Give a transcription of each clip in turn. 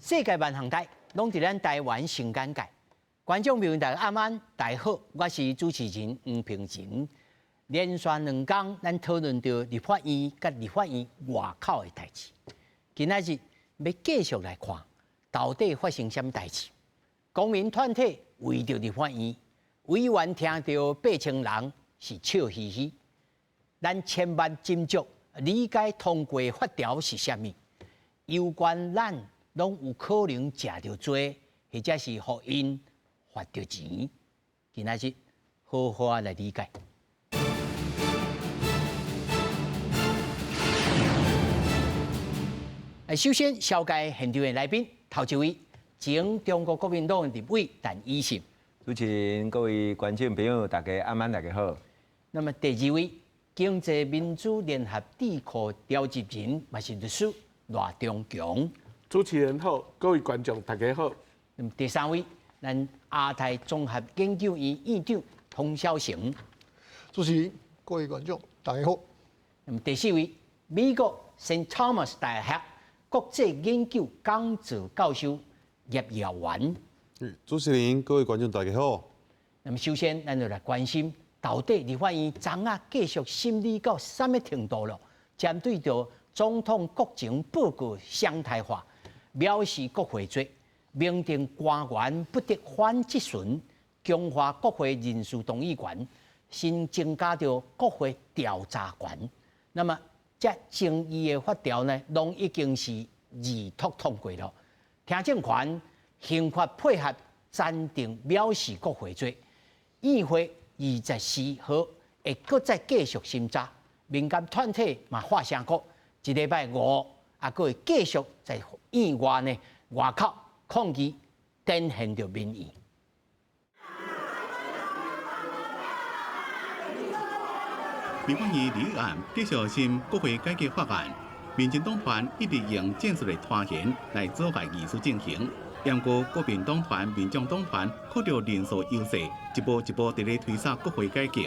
世界萬項台攏佇咱台灣新簡介。觀眾朋友大家晚安，大家好，我是主持人黃平仁。連續兩工，咱討論著立法院佮立法院外口的代誌。今仔日欲繼續來看，到底發生啥物代誌？公民團體圍著立法院，委員聽著8000人是笑嘻嘻。咱千萬斟酌理解通過法條是啥物，攸關咱攏有可能食著罪，或者是予𪜶罰著錢。今仔日好好仔來理解。首先，紹介現場的來賓，頭一位，前中國國民黨的立委陳以信。主持人、各位觀眾朋友，大家晚安，大家好。那麼第二位，經濟民主聯合智庫召集人，嘛是律師賴中強。主持人好，各位觀眾大家好。那麼第三位，咱亞太綜合研究院院長童曉成。主持人、各位觀眾大家好。那麼第四位，美國聖 Thomas 大學國際研究講座教授葉耀元。主持人、各位觀眾大家好。那麼首先，咱就來關心，到底立法院昨仔繼續審理到啥物程度了？針對著總統國情報告常態化，藐視國會罪，明定官員不得反質詢，強化國會人事動議權，新增加著國會調查權。那麼，這爭議的法條呢，攏已經是二讀通過了。聽證權刑法配合暫定藐視國會罪，院會24號會閣再繼續審查。民間團體嘛發聲講，這禮拜五猶閣會繼續在院外呢外口抗議，展現著民意。立法院擬議案繼續審國會改革法案，民進黨團一直用戰術的拖延來阻礙議事進行。毋過國民黨團、民眾黨團靠著人數優勢，一步一步佇咧推捒國會改革。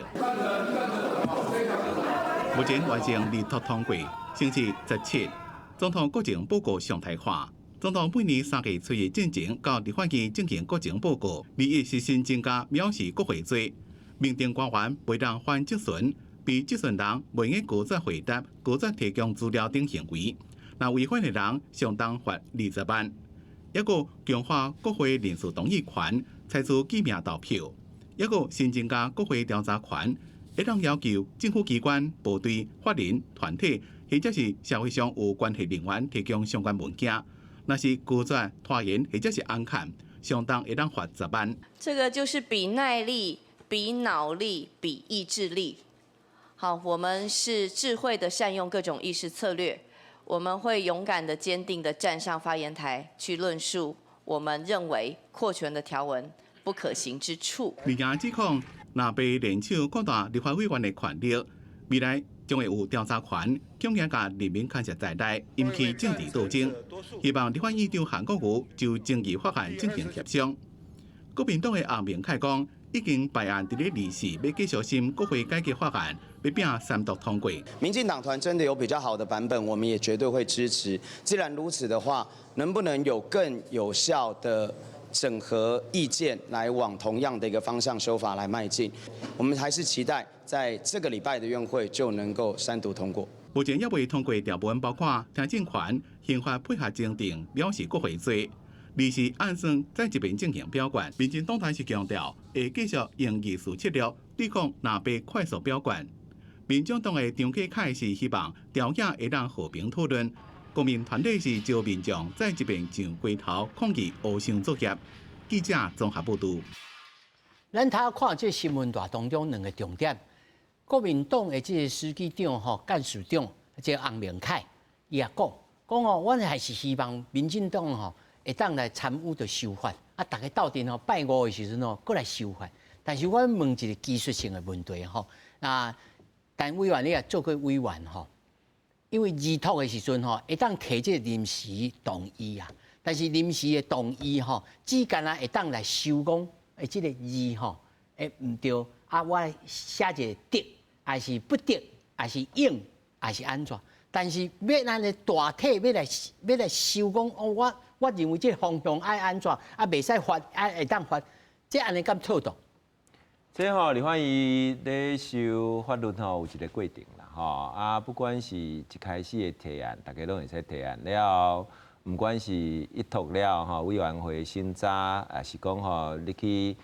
目前完成二讀通過，星期17，總統國情報告常態化。總統每年三月初一進前到立法院進行國情報告，擬議是新增加藐視國會罪，明定官員袂當反質詢，被質詢人袂用拒絕回答、拒絕提供資料等行為，若違反的人相當罰20萬。抑閣強化國會人事動議權，採取記名投票，抑閣新增加國會調查權，會當要求政府機關、部隊、法人、團體或者是社會上有關係人員提供相關文件，若是拒絕、拖延或者是尪看，相當會當罰10萬。這個就是比耐力、比腦力、比意志力。好，我們是智慧的善用各種議事策略。我們會勇敢的、堅定的站上發言台去論述我們認為擴權的條文不可行之處。另外指控，若被聯手擴大立法委員的權力，未來將會有調查權，強行共人民牽涉在內，引起政治鬥爭。希望立法院長韓國瑜就爭議法案進行協商。國民黨的洪明凱講，已經排案佇咧24欲繼續審國會改革法案，欲拼三讀通過。民進黨團真的有比較好的版本，我們也絕對會支持。既然如此的話，能不能有更有效的整合意見，來往同樣的一個方向修法來邁進？我們還是期待在這個禮拜的院會就能夠三讀通過。目前猶未通過條文包括聽證權、刑法配合增訂、藐視國會罪。二是按算再一遍進行表決，民進黨團是強調會繼續用議事策略對抗藍白快速表決。民眾黨的張啟楷是希望調解會當和平討論，公民團體是招民眾再一遍上街頭抗議烏箱作業。記者綜合報導。咱頭看這新聞帶當中兩個重點，國民黨的這個書記長吼幹事長這個洪明凱，伊也講講吼，阮還是希望民進黨吼會當來參與著修法，啊，逐家鬥陣吼拜五的時陣吼，閣來修法。但是我問一個技術性的問題吼，啊，陳委員你也做過委員吼，因為二讀的時陣吼，會當提這個臨時動議啊，但是臨時的動議吼，只干焦會當來修講，欸，這個字吼，欸，毋對，啊，我寫一個得，抑是不得，抑是應，抑是按怎？但是欲按呢大體欲來欲來修講，哦，我。我認為這個方向愛按怎，啊，袂使罰，愛會當罰，這按呢敢妥當？這吼立法院咧修法律吼有一個過程啦，吼啊，不管是一開始的提案，大家攏會使提案了後，毋管是一讀了吼委員會審查，抑是講吼你去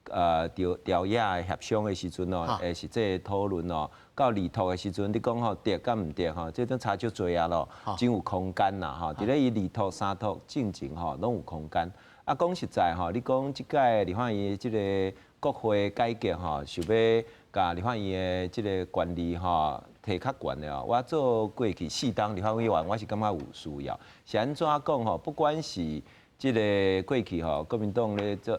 調調研協商的時陣哦，會實際討論哦，到二讀的時陣，你講吼對佮毋對吼，這都差足濟啊咯，真有空間啦吼。佇咧伊二讀、三讀進前吼，攏有空間。啊，講實在吼，你講這屆立法院這個國會改革吼，想欲共立法院的這個權力吼提較懸的哦。我做過去四冬立法委員，我是感覺有需要。是按怎講吼？不管是這個過去吼，國民黨咧做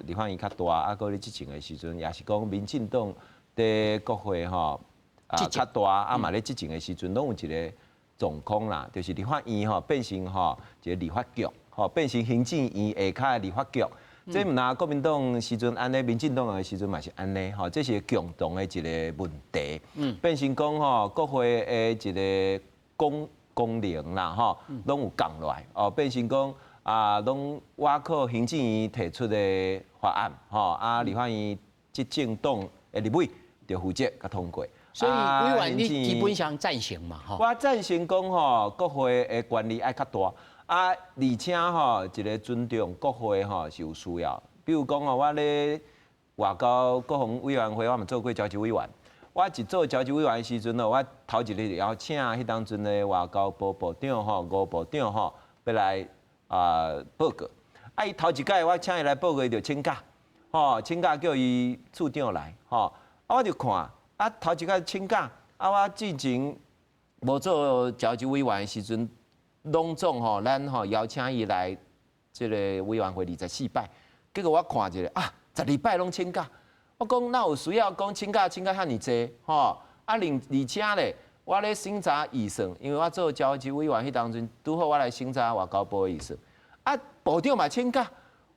立法院較大，啊，閣咧執政的時陣，也是講民進黨佇國會吼啊較大，啊嘛咧執政的時陣，攏有一個狀況啦，就是立法院吼變成吼一個立法局，吼變成行政院下跤的立法局。這毋但國民黨時陣按呢，民進黨的時陣嘛是按呢，吼，這是共同的一個問題。變成講吼國會的一個功能啦，吼，攏有降落來，哦，變成講。啊，攏倚靠行政院提出的法案，吼，啊，立法院執政黨的立委就負責共通過。所以委員你基本上贊成嘛，吼。我贊成講吼，國會的權力愛較大，啊，而且吼，一個尊重國會吼是有需要。比如講吼，我咧外交國防委員會，我嘛做過召集委員。我一做召集委員的時陣我頭一日邀請彼當陣的外交部部長吼，吳部長吼，欲來啊報告。啊，伊頭一擺我請伊來報告，伊就請假，吼，請假叫伊處長來，吼，啊，我就看，啊，頭一擺請假，啊，我之前無做召集委員的時陣，攏總吼，咱吼邀請伊來這個委員會24擺，結果我看一下，啊，12擺攏請假。我講哪有需要講請假請假遐爾濟，吼，啊，而且咧，我咧審查預算，因為我做召集委員彼當陣，拄好我來審查外交部的預算，啊，部長嘛請假，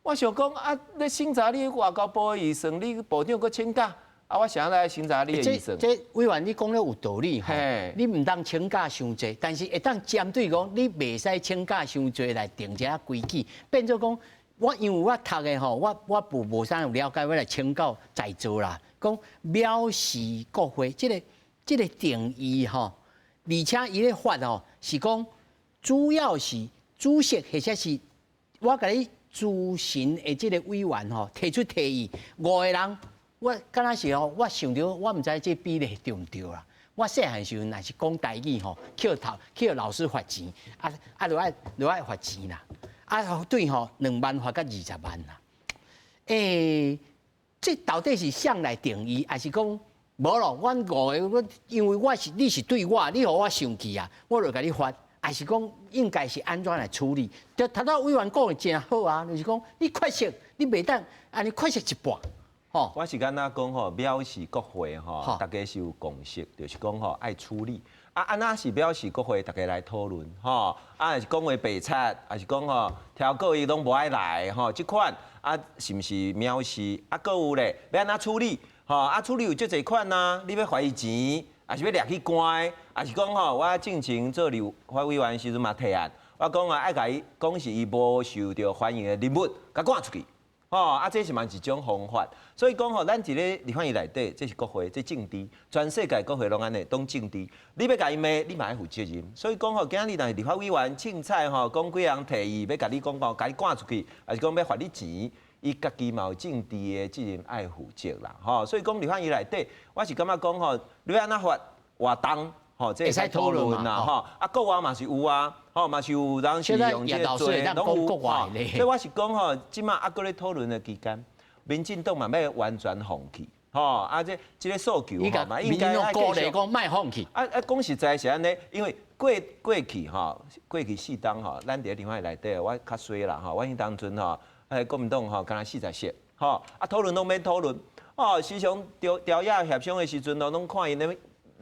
我想講啊，咧審查你外交部的預算，你部長閣請假，啊，我啥來審查你的預算？這委員你講得有道理吼，你毋當請假傷濟，但是會當針對講你袂使請假傷濟來定一下規矩，變做講。我因為我讀的吼，我無啥有了解，我來請教在座啦。講藐視國會，這個定義吼，而且伊咧法吼是講主要是主席或者是我共你諮詢的這個委員吼提出提議，五個人，我敢若是吼，我想著我毋知這比例對毋對啦。我細漢時陣若是講台語吼，去頭去老師罰錢，啊啊，就愛罰錢啦。啊，對吼，2萬罰到20萬啦。欸，這到底是誰來定義，還是講無咯？阮五個，我因為我是你是對我，你予我生氣啊，我就共你罰，還是講應該是按怎來處理？就頭拄委員講的真好啊，就是講你缺席，你袂當按呢缺席一半，吼。我是按怎講吼，藐視國會吼，大家是有共識，就是講吼愛處理。啊，按怎是藐視國會，大家來討論，吼，啊，是講話白賊，還是講吼，超過伊攏無愛來，吼，這款啊，是毋是藐視？啊，閣有咧，欲按怎處理？吼，啊，處理有足濟款啊，你欲罰伊錢，抑是欲掠去關？抑是講吼，我進前做立法委員時陣嘛提案，我講啊，愛共伊講是伊無受著歡迎的人物，共趕出去。吼，啊，這是嘛一種方法。所以講吼，咱佇咧立法院內底，這是國會，這政治，全世界國會攏按呢，攏政治。你欲共伊罵，你嘛愛負責任。所以講吼，今仔日若是立法委員凊彩吼，講幾人提議，欲共你講講，共你趕出去，抑是講欲罰你錢，伊家己嘛有政治的責任愛負責啦。吼，所以講立法院內底，我是感覺講吼，你欲按怎罰活動。吼，這會使討論啦，吼，啊，國外嘛是有啊，吼，嘛是有人是用這個做，攏有。所以我是講吼，這馬猶閣咧討論的期間，民進黨嘛欲完全放棄，吼，啊，這個訴求吼嘛應該愛繼續。講莫放棄。啊啊，講實在是按呢，因為過去吼，過去四冬吼，咱佇咧立法院內底，我較衰啦吼，我彼當陣吼，彼國民黨吼，敢若40席，吼，啊，討論攏免討論，哦，時常調調研協商的時陣哦，攏看𪜶咧。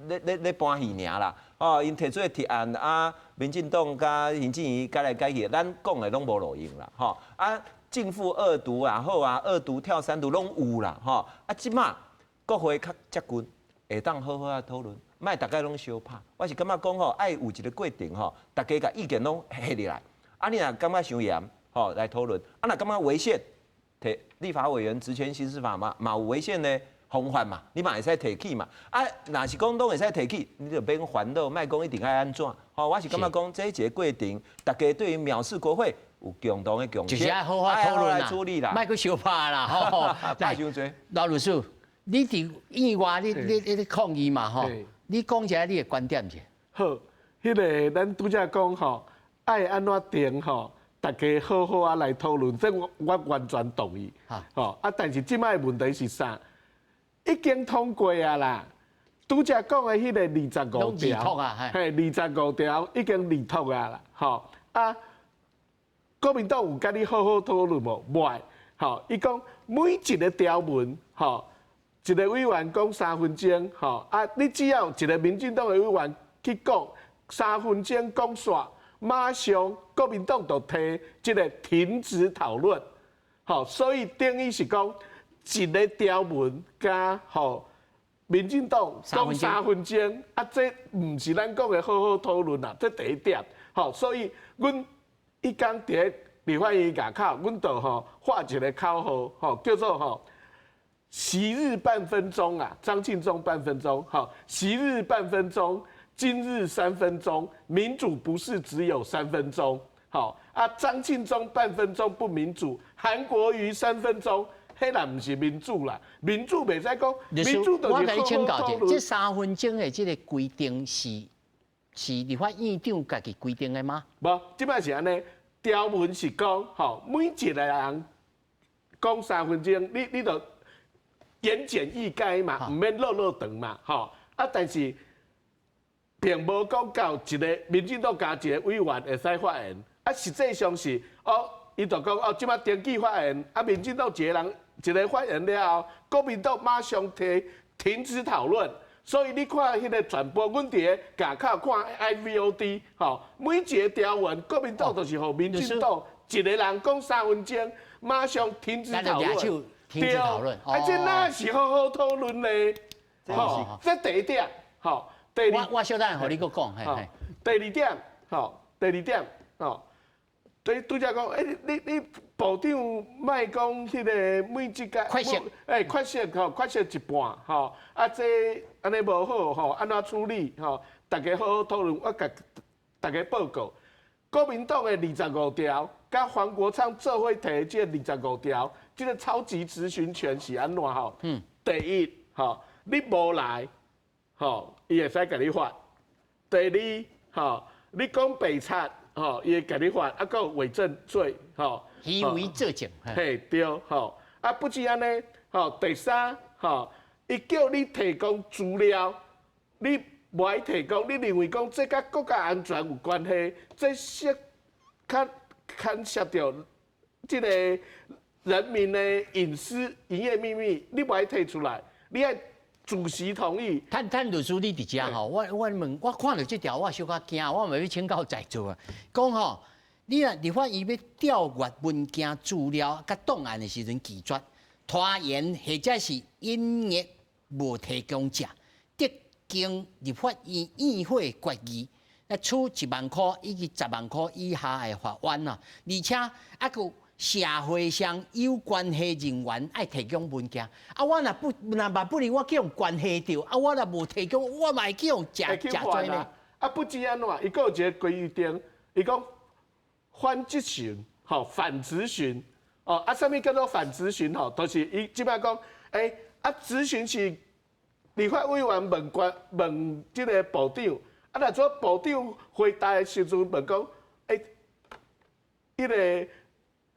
咧搬戲爾啦，哦，𪜶提出的提案啊，民進黨佮行政院改來改去，咱講的攏無路用啦，吼啊，正副二讀啊好啊，二讀跳三讀攏有啦，吼啊，這馬國會較接近，會當好好啊討論，莫逐家攏相拍。我是感覺講吼，愛有一個過程吼，逐家共意見攏提入來，啊，你若感覺傷嚴，吼，來討論。啊，若感覺違憲，提立法委員職權行使法嘛，嘛有違憲的方法嘛，你嘛會使提起嘛。啊，若是講攏會使提起，你就免煩惱，莫講一定愛按怎。吼，我是感覺講這一個過程，大家對於藐視國會有共同的共識，就是愛好好討論來處理啦，莫閣相拍啦，吼。來，老律師，你佇院外，你抗議嘛，吼？你講一下你的觀點者。好，彼個咱拄才講吼，愛按怎定吼，大家好好啊來討論，這我完全同意。吼啊，但是這擺的問題是啥？已經通過啊啦，拄才講的彼個25條，嘿，25條已經擬妥啊啦，吼啊，國民黨有佮你好好討論無？無愛，吼，伊講每一個條文，吼，一個委員講三分鐘，吼啊，你只要一個民進黨的委員去講三分鐘講煞，馬上國民黨就提這個停止討論，吼，所以等於是講一個條文加吼民進黨講三分鐘，啊，這毋是咱講的好好討論啦，這第一點，吼，所以阮彼工佇立法院外口，阮就吼發一個口號，吼叫做吼昔日半分鐘啊，張慶忠半分鐘，吼昔日半分鐘，今日三分鐘，民主不是只有三分鐘，吼啊，張慶忠半分鐘不民主，韓國瑜三分鐘，彼若毋是民主啦，民主袂使講，民主就是我共你請教者，這三分鐘的這個規定是立法院長家己規定的嗎？無，這擺是按呢，條文是講，吼，每一個人講三分鐘，你就言簡意賅嘛，毋免落落長嘛，吼。啊，但是並無講到一個民進黨加一個委員會使發言，啊，實際上是哦，伊就講哦，這擺登記發言，啊，民進黨一個人一個發言了後，國民黨馬上提停止討論。所以你看彼個轉播，阮佇個外口看 IVOD，吼，每一個條文，國民黨就是予民進黨一個人講三分鐘，馬上停止討論，停止討論。啊，這哪是好好討論呢？吼，這第一點，吼，第二，我小等予你閣講，嘿嘿。第二點，吼，第二點，吼，對拄才講，欸，你部長莫講彼個每一個，缺席，欸，缺席吼，缺席一半，吼，啊，這按呢無好吼，按怎處理吼？大家好好討論，我共大家報告，國民黨的25條，佮黃國昌做伙提的這25條，這個超級質詢權是按怎吼？嗯。第一，吼，你無來，吼，伊會使共你罰。第二，吼，你講白賊，吼，伊會共你罰，啊，閣有偽證罪，吼。虛偽作證。嘿，對，吼，啊，不止按呢，吼，第三，吼，伊叫你提供資料，你無愛提供，你認為講這佮國家安全有關係，這涉較牽涉著這個人民的隱私、營業秘密，你無愛提出來，你愛主席同意。譚譚律師，你佇遮吼，我問，我看著這條，我小可驚，我嘛欲請教在座啊。講吼，你若立法院欲調閱文件資料佮檔案的時陣拒絕拖延或者是隱匿無提供者，得經立法院院會決議，來處一萬箍以及十萬箍以下的罰鍰啊，而且猶閣有社會上有關係人員愛提供文件，啊，我若不若嘛不如我去予關係著，啊，我若無提供，我嘛會去予食食罪呢。啊，不止按怎，伊閣有一個規定，伊講反質詢，吼，反質詢，哦，啊，啥物叫做反質詢？吼，就是伊這擺講，欸，啊，質詢是立法委員問官問這個部長，啊，若做部長回答的時陣問講，欸，彼個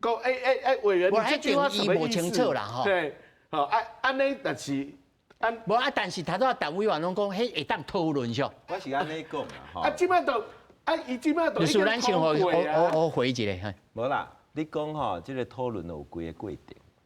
講，欸欸欸，委員，你這句話什麼意思？對，吼，啊，按呢，但是，按無啊，但是頭拄仔陳委員攏講，彼會當討論上。我是按呢講啦，吼。啊，這擺就，啊，伊這擺就已經通過啊。我回一下，無啦，你講吼，這個討論有幾个過程，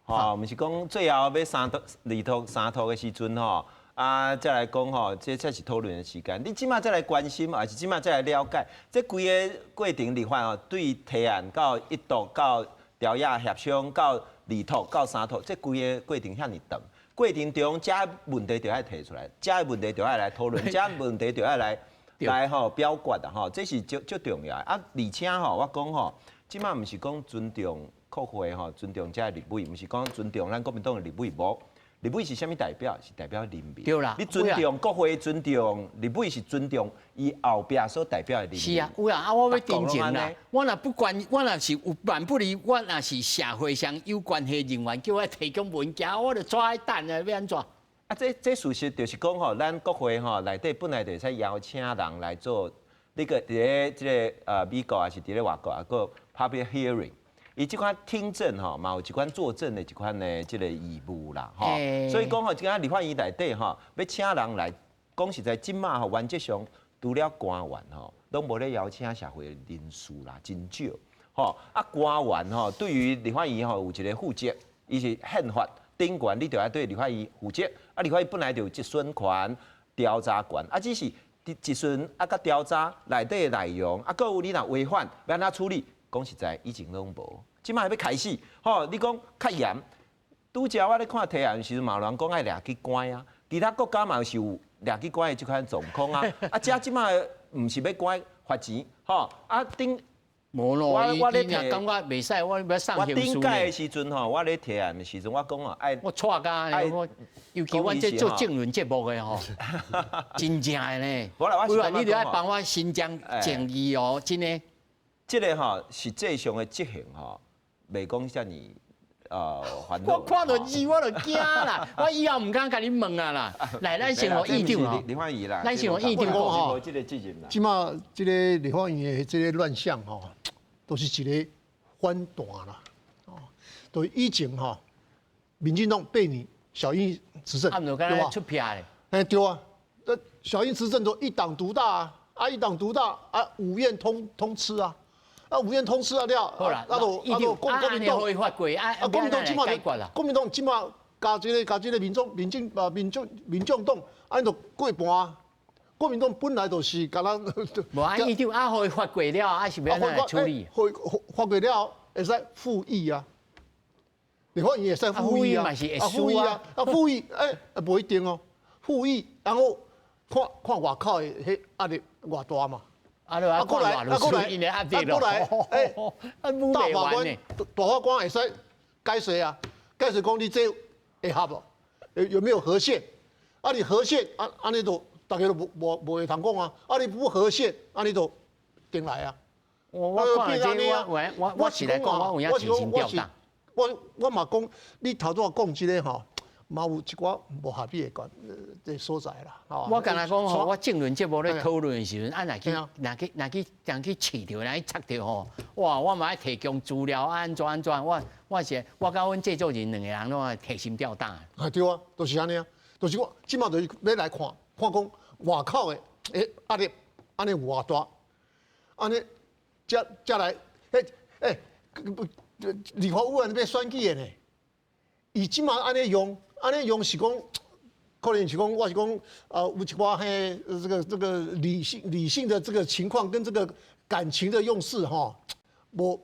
吼，毋是講最後欲三讀、二讀、三讀的時陣吼，啊，才來講吼，這才是討論的時間。你這擺才來關心，還是這擺才來了解？這規个過程立法吼，對提案到一讀到條約協商到二讀到三讀，這規個過程遐爾長。過程中，這問題就愛提出來，這問題就愛來討論，這問題就愛來來吼表決啊吼，這是足足重要的啊。而且吼，我講吼，這馬毋是講尊重國會吼，尊重這立委，毋是講尊重咱國民黨的立委無。立委是啥物代表？是代表人民。對啦。你尊重國會，尊重立委是尊重伊後壁所代表的人民。是啊，有啊，啊，我欲訂正啦。我若不管，我若是有萬不離，我若是社會上有關係人員叫我提供文件，我就抓來等啊，欲按怎？啊，這事實就是講吼，咱國會吼內底本來就會使邀請人來做呢個佇咧這个美國還是佇咧外國啊，閣 public hearing。伊這款聽證吼，嘛有一款作證的一款的這个義務啦，吼。所以講吼，這個立法院內底吼，欲請人來講實在，這馬吼原則上除了官員吼，攏無咧邀請社會人士啦，真少。吼啊，官員吼對於立法院吼有一个負責，伊是憲法頂懸，你就愛對立法院負責。啊，立法院本來就有質詢權、調查權，啊，只是質詢啊，佮調查內底的內容，啊，閣有你若違反，欲按怎處理？講實在，以前攏無。這馬欲開始，吼，你講較嚴，拄才我咧看提案時陣，嘛有人講愛掠去關啊，其他國家嘛是有掠去關的這款狀況啊。啊，這這馬毋是欲關罰錢，吼，啊頂。無咯，我咧感覺袂使，我欲送我頂屆的時陣吼，我咧提案的時陣，我講哦，愛我錯甲，尤其阮這做政論節目的吼，真正的呢。我你著愛幫我伸張正義哦，真的。這个吼實際上的執行吼，袂講遮爾煩我看著字我就驚啦，我以後毋敢共你問啊啦。來，咱先予院長吼，立法院啦，咱先予院長講吼。這个責任啦。這馬這个立法院的這个亂象吼，都是一个反彈啦。哦，對以前吼，民進黨被你小英執政，對吧？出票咧。哎，對啊，那小英執政都一黨獨大啊，啊一黨獨大啊，五院通吃啊。啊，五院通吃啊了，啊，就啊就國民黨，啊，國民黨這馬，國民黨這馬加這个民眾、民進啊、民眾、民眾黨，按就過半啊。國民黨本來就是共咱，無啊，院長啊，予伊發過了，啊是欲按怎處理？予發過了會使復議啊，立法院會使復議啊，啊復議啊，啊復議，欸，無一定哦，復議，然後看看外口的彼壓力偌大嘛。啊，啊，過來，啊過來，啊過來，欸，大法官，大法官會使解釋啊，解釋講你這會合無？有沒有合憲？啊，你合憲，啊，按呢就大家都無話通講啊。啊，你不合憲，按呢就定來啊。我看這我是來講，我有影提心吊膽。我嘛講，你頭拄仔講這个吼，嘛有一寡無合理的關的所在啦。我敢若講吼，我政論節目咧討論的時陣，啊，若去若去若去若去試著，若去插著吼，哇！我嘛愛提供資料，按怎按怎，我是我佮阮製作人兩個人攏愛提心吊膽。啊對啊，就是按呢啊，就是我這馬就是欲來看，看講外口的欸壓力按呢有偌大，按呢才來欸欸，立法委員欲選舉的呢，伊這馬按呢用，按呢用是講，可能是講我是講啊，有一寡彼這個理性的這個情況跟這個感情的用事吼，無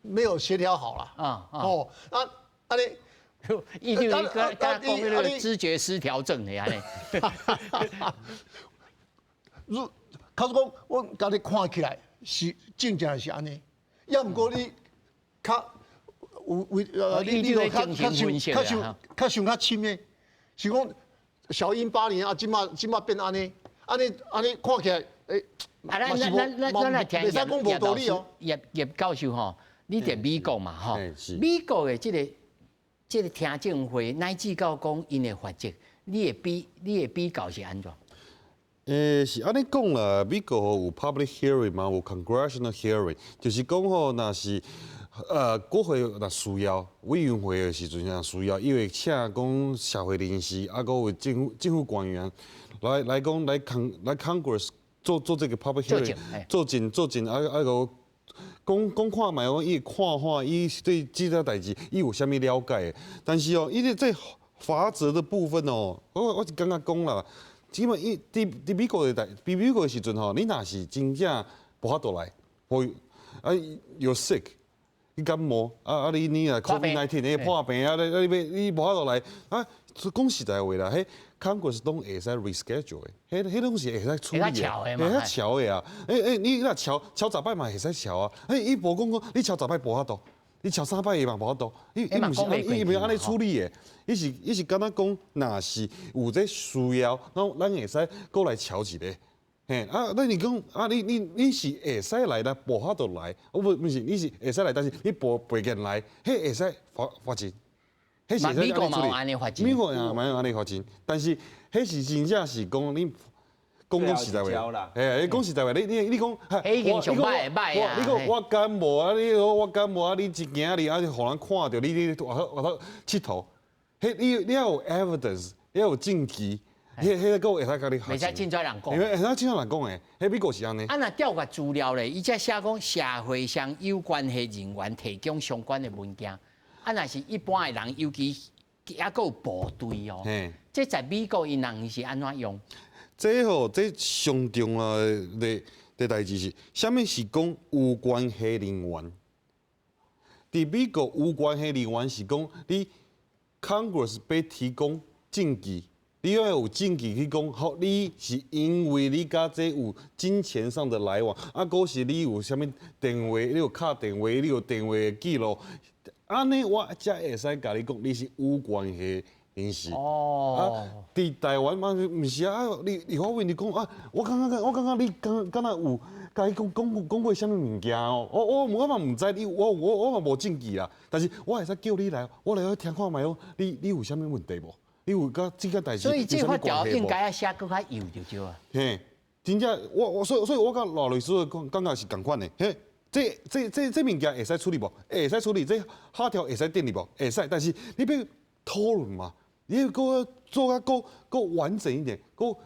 沒有協調好啦。啊啊哦啊按呢，伊就佮佮講彼个思覺失調症的按呢。如假使講，我家己看起來是真正是按呢，抑毋過你較有為你就較想較想較想較深的，是講小英8年啊，這馬變按呢，按呢按呢看起來，欸，啊，咱咱咱咱來聽葉葉老師，葉教授吼，你佇美國嘛吼？美國的這個聽證會乃至到講𪜶的法則，你的比較是按怎？欸，是按呢講啦，美國吼有 public hearing 嘛，有 congressional hearing，就是講吼，若是國會若需要委員會的時陣，若需要，伊會請講社會人士，啊，閣有政府官員來講來 con 來 Congress 做這個 public hearing，作證啊啊閣講講看覓講伊的看法，伊對這個代誌伊有啥物了解的？但是哦，伊個這法則的部分哦，我是感覺講啦。基本伊佇美國的代，佇美國的時陣吼，你若是真正無法度來，或啊 you're sick，你感冒啊啊你你若 COVID-19 你破病啊，你你欲你無法度來啊。講實在話啦，彼 Congress 攏會使 reschedule 的，彼彼攏是會使處理的，會使喬的啊。欸欸，你若喬喬10擺嘛會使喬啊。欸，伊無講講你喬十擺無法度，你喬三擺伊嘛無法度。伊伊毋是伊毋是按呢處理的，伊是伊是敢若講，若是有這需要，咱咱會使閣來喬一下。嘿，啊，那你講啊，你你你是會使來啦，無法度來，哦不，毋是，你是會使來，但是你無袂見來，彼會使罰罰錢。彼是美國嘛有按呢罰錢，美國也嘛有按呢罰錢，但是彼是真正是講你講講實在話，嘿，你講實在話，你你你講，彼已經上歹的歹啊！你講我感冒啊，你講我感冒啊，你一行入啊，予人看著你你外頭外頭𨑨迌，彼你你要有 evidence，你要有證據。彼彼個閣會使共你，袂使凊彩人講，會使凊彩人講的，彼美國是按呢。啊，若調閱資料咧，伊才寫講社會上有關係人員提供相關的文件。啊，若是一般的人，尤其抑閣有部隊哦，這在美國𪜶人是按怎用？這吼，這上重要的的代誌是，啥物是講有關係人員？佇美國有關係人員是講你 Congress 欲提供證據。你要有證據去講，好，你是因為你佮這有金錢上的來往，啊，閣是你有啥物電話，你有敲電話，你有電話的記錄，按呢我才會使共你講，你是有關係人士。哦。啊，佇台灣嘛，毋是啊，你立法委員你講啊，我感覺我感覺你敢敢若有共伊講講講過啥物物件哦，我我我嘛毋知你，我我我嘛無證據啊，但是我會使叫你來，我來聽看覓哦，你你有啥物問題無？你有佮這個代誌所以這法條應該要寫閣較幼就對啊。嘿，真正我我所以所以我佮賴律師講感覺是仝款的。嘿，這這這這物件會使處理無？會使處理，這法條會使訂立無？會使，但是你欲討論嘛，你欲閣做較閣閣完整一點，閣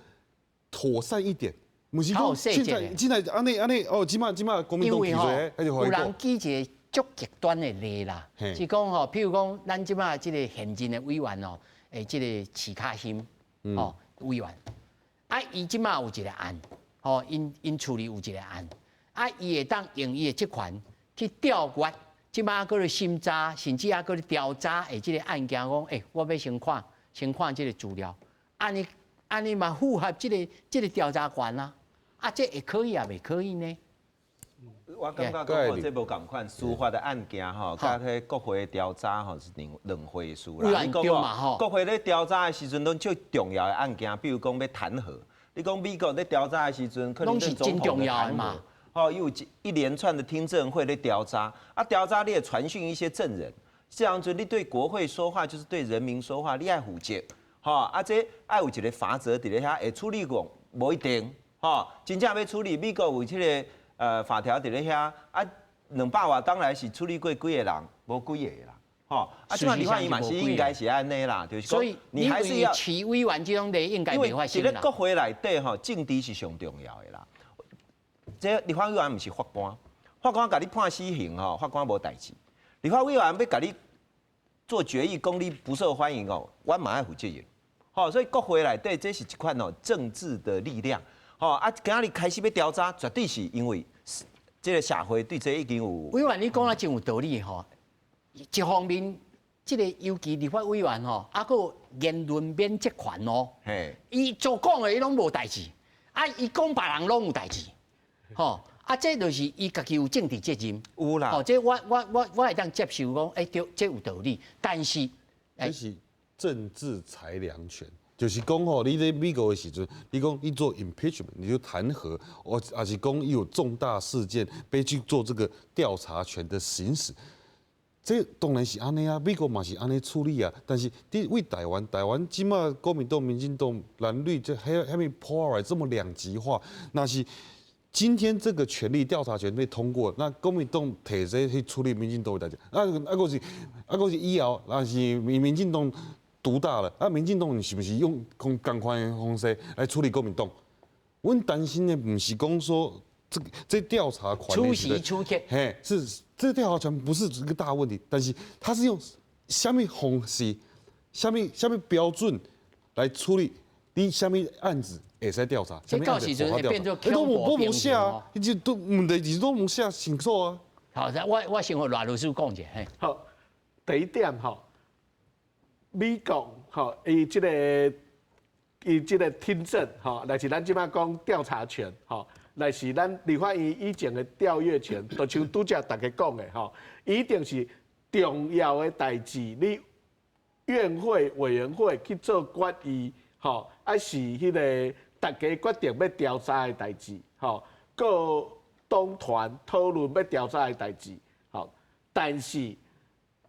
妥善一點。毋是講現在現在按呢按呢哦，這馬這馬國民黨提出來，有人舉一個足極端的例啦，是講吼，譬如講咱這馬這個現任的委員哦。欸，這個徐巧芯，吼委員，啊，伊這馬有一個案，吼，𪜶𪜶處理有一個案，啊，伊會當用伊的職權去調閱，這馬閣咧審查，甚至猶閣咧調查的這個案件，講，欸，我欲先看，先看這個資料，按呢按呢嘛符合這個這個調查權啊，啊，這會可以抑袂可以呢？我感覺講吼，這無仝款，司法的案件吼，佮彼國會調查吼是兩兩回事啦。你講吼，國會咧調查的時陣，攏最重要的案件，比如講欲彈劾。你講美國咧調查的時陣，可能是真重要的嘛。吼，有一一連串的聽證會咧調查，啊，調查你會傳訊一些證人，這樣子你對國會說話就是對人民說話，你愛負責，吼，啊，這愛有一個法則佇咧遐會處理過，無一定，吼，真正欲處理美國有這個。法條佇咧遐啊，200外當來是處理過幾個人，無幾個啦，吼。啊，這馬立法院嘛是應該是按呢啦，就是所以你還是要徐委員這種例應該袂發生啦。因為佇咧國會內底吼，政治是上重要的啦。這立法委員毋是法官，法官共你判死刑吼，法官無代誌。立法委員欲共你做決議，講你不受歡迎哦，我嘛愛負責任。吼，所以國會內底這是一款哦政治的力量。吼啊！今仔日開始欲調查，絕對是因為這個社會對這已經有。委員，你講得真有道理吼。一方面，這個尤其立法委員吼，啊，閣有言論免責權哦。嘿。伊做講的伊攏無代誌，啊，伊講別人攏有代誌，吼。啊，這就是伊家己有政治責任。有啦。吼，這我我我我會當接受講，欸，對，這有道理。但是，這是政治裁量權。就是講吼，你咧美國的時陣，你講你做 impeachment，你就彈劾，或抑是講伊有重大事件欲去做這個調查權的行使，這當然是按呢啊，美國嘛是按呢處理啊。但是佇為台灣，台灣這馬國民黨、民進黨、藍綠這遐遐物 polar 這麼兩極化，若是今天這個權力調查權被通過，那國民黨提這去處理民進黨的代誌，啊啊閣是啊閣是以後，若是民民進黨獨大了，啊，民進黨是毋是用仝款的方式來處理國民黨？阮擔心的毋是講說這這調查權，此時此刻，嘿，是這調查權不是一個大問題，但是他是用啥物方式、啥物啥物標準來處理你啥物案子會使調查，這到時陣會變做都無無寫啊，伊就都問題是都無寫清楚啊。好，我先予賴律師講一下。好，第一點吼，美國吼，伊這個聽證吼，若是咱這擺講調查權吼，若是咱立法院以前的調閱權，就像拄才大家講的吼，一定是重要的代誌，你院會委員會去做決議，吼，抑是彼個大家決定欲調查的代誌，吼，各黨團討論欲調查的代誌，吼，但是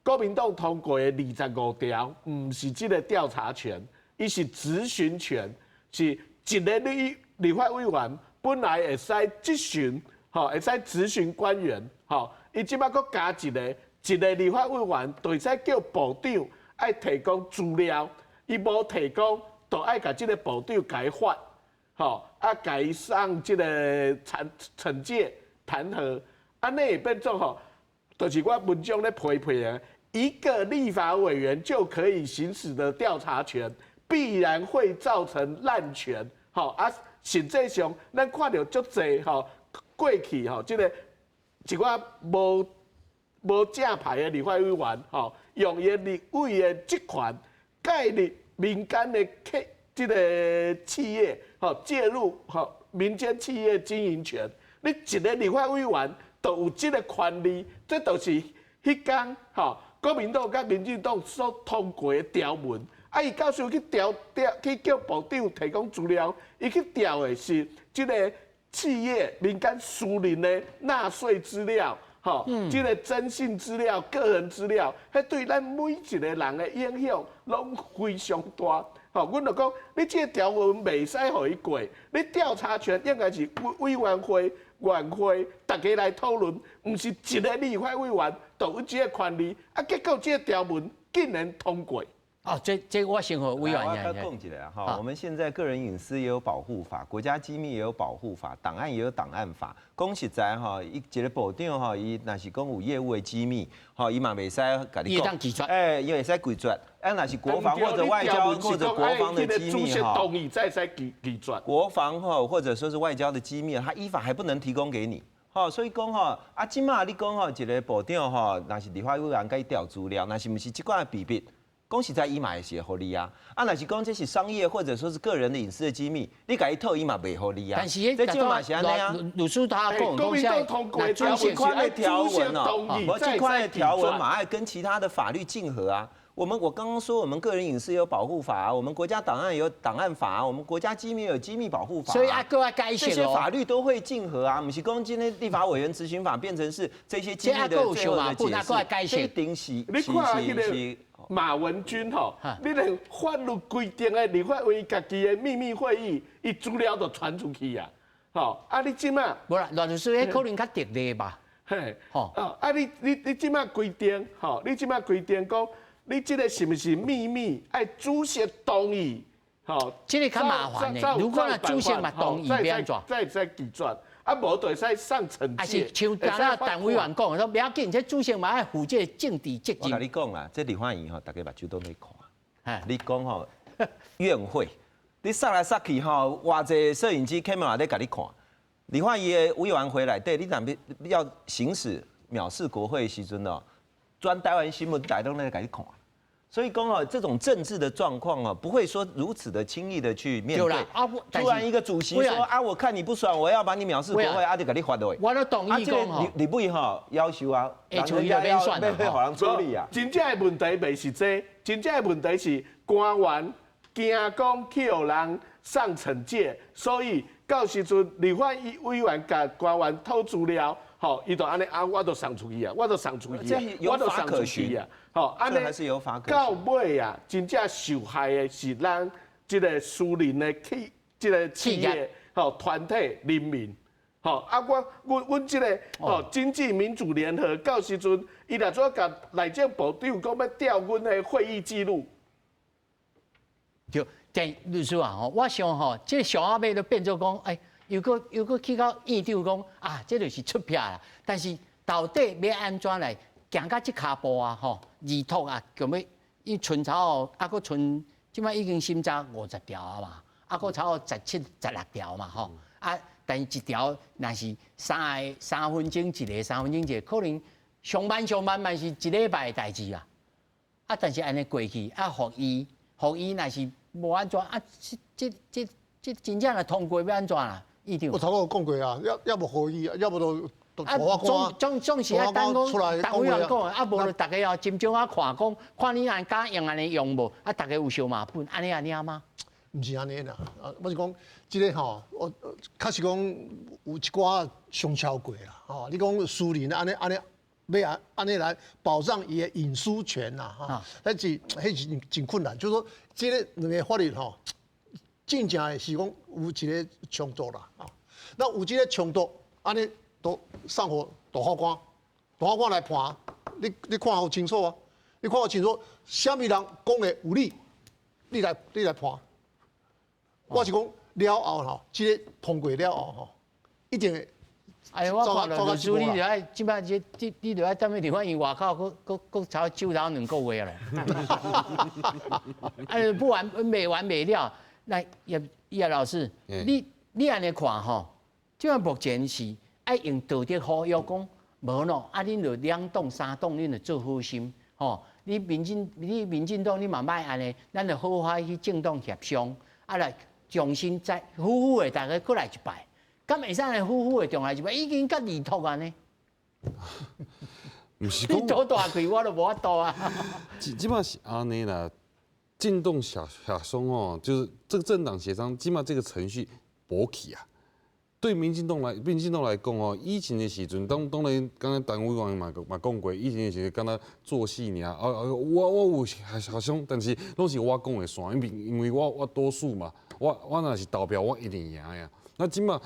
國民黨通過的25條，毋是這個調查權，伊是質詢權，是一個立法委員本來會使質詢，吼，會使質詢官員，吼，伊這擺閣加一個，一個立法委員就會使叫部長愛提供資料，伊無提供，就愛共這個部長共伊罰，吼，啊，共伊上這個懲戒彈劾，按呢會變做吼，就是我文章咧批評的，一個立法委員就可以行使的調查權，必然會造成濫權，吼啊，實際上咱看著足濟吼，過去吼，這個一寡無正牌的立法委員吼，用伊的立委的職權介入民間的企這個企業，吼介入吼民間企業經營權，你一個立法委員就有這個權利，這就是彼工吼國民黨佮民進黨所通過的條文。啊，伊到時候去調調去叫部長提供資料，伊去調的是這個企業民間私人的納稅資料，吼，這個徵信資料、個人資料，彼對咱每一個人的影響攏非常大。吼，阮就講，你這個條文袂使予伊過，你調查權應該是委員會、院會大家來討論，毋是一個立法委員就有這個權利。啊，結果這個條文竟然通過。哦，這我先予委員。我講一下哈，我們現在個人隱私也有保護法，國家機密也有保護法，檔案也有檔案法。講實在哈，一個部長哈，伊若是講有業務的機密，吼，伊嘛袂使共你講。欸，伊會使拒絕。啊，若是國防或者外交或者國防的機密哈，國防哈或者說是外交的機密，他依法還不能提供給你。吼，所以講吼，啊，這馬你講吼，一個部長吼，若是立法委員共伊調資料，若是毋是這款的秘密？講實在，伊嘛會是會予你啊！啊，若是講這是商業或者說是個人的隱私的機密，你共伊討伊嘛袂予你啊。但是這這嘛是按呢啊。律師他講，國民黨通過這款的條文哦，這款的條文嘛愛跟其他的法律競合啊。我剛剛說，我們個人隱私有保護法啊，我們國家檔案有檔案法啊，我們國家機密有機密保護法。所以啊，閣愛解釋這些法律都會競合啊，毋是講今天立法委員質詢法變成是這些機密的最後的解釋。這一定是你看彼個馬文君吼，你連法律規定的立法委員家己的秘密會議，伊資料都傳出去啊！吼，啊你這馬無啦，賴律師，彼可能較特例吧？嘿，吼，啊你這馬規定，吼，你這馬規定講，你這個是毋是秘密？愛主席同意，吼，這個較麻煩的。如果若主席嘛同意，欲按怎？才會使拒絕，啊，無就會使上懲戒。抑是像剛才陳委員講，說不要緊，這主席嘛愛負這個政治責任。我共你講啦，這立法院吼，大家目睭攏咧看。你講吼，院會，你煞來煞去吼，偌濟攝影機 camera 咧共你看。立法院的委員會內底，你若欲要行使藐視國會的時陣哦，全台灣新聞台攏咧共你看。所以講哦，這種政治的狀況哦，不會說如此的輕易的去面對。突然一個主席說啊，我看你不爽，我要把你藐視國會，啊，就共你罰落。我都同意講吼，立委吼要求啊，會處理就免選啦，予人處理啊。真正的問題袂是這，真正的問題是官員驚講去予人上懲戒，所以到時陣立法委員共官員討資料，吼，伊就按呢啊，我都送出去啊，我都送出去啊，我都送出去啊，吼，按呢到尾啊，真正受害的是咱這個私人的這個企業，吼，團體人民，吼，啊，我阮這個吼經濟民主聯合到時陣，伊若怎共內政部長講欲調阮的會議記錄，對，鄭律師啊，吼，我想吼，這個上後尾都變做講，欸，又閣去到院長講啊，這就是出癖啦。但是到底欲按怎來行到這跤步啊？吼，二讀啊，強欲伊賰草哦，啊，閣賰，這擺已經審查50條啊嘛，啊，閣差不多17、16條嘛，吼，啊，但是一條若是三个三分鐘一个，三分鐘一個，可能上慢上慢嘛是一禮拜的代誌啊。啊，但是按呢過去啊，予伊予伊若是無按怎啊，這這這這真正若通過欲按怎啦？院長。我頭先有講過啊，抑無予伊，抑無就啊，總總總是愛等講，陳委員講，啊，無就逐家哦，斟酌仔看講，看你按敢用按呢用無，啊，逐家有相罵本，按呢按呢嗎？毋是按呢啦，啊，我是講這个吼，我確實講有一寡傷超過啦，吼，你講私人按呢按呢，欲按按呢來保障伊的隱私權啦，哈，彼是真困難，就是說這个兩个法律吼，真正的是講有一个衝突啦，啊，那有這个衝突，按呢都送予大法官，大法官來判，你看好清楚啊，你看好清楚，啥物人講的有理，你來判。我是講了後吼，這个通過了後吼，一定會。哎呀，我看了律師，你就愛這擺這這，你就愛踮咧立法院外口，閣閣閣差不多守頭兩個月咯。哎，不完沒完沒了。來，葉葉老師，你按呢看吼，這擺目前是愛用道德呼籲講，無喏，啊，恁就兩黨三黨，恁就做好心吼。你民進黨，你嘛莫按呢，咱就好好去政黨協商，啊來重新再好好的，逐家閣來一擺，敢會使按呢好好的重來一擺？已經佮離脫按呢。毋是講，你吐大氣，我都無法度啊。這擺是按呢啦，政黨協商哦，就是這個政黨協商，起碼這個程序無去啊。對民進黨來講哦，以前的時陣，當然，剛才陳委員嘛講過，以前的時陣敢若做戲爾，啊啊，我有協商，但是攏是我講的算，因為我多數嘛，我若是投票，我一定贏的。那這擺